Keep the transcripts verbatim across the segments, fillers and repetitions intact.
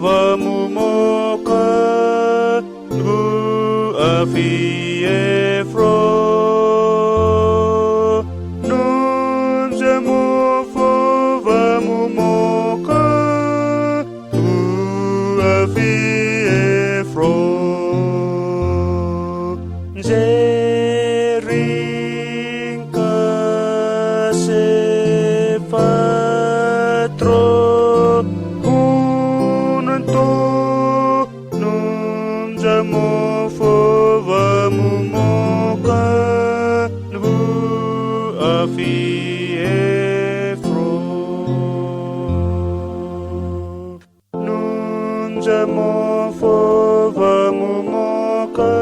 Wamumokha, ngu afi efro. Nunzamofo wamumokha, ngu afi efro. Nzerin kasefatro, junto, nunzamofo wamumokha, ngu afi efro. Nunzamofo wamumokha,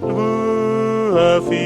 ngu afi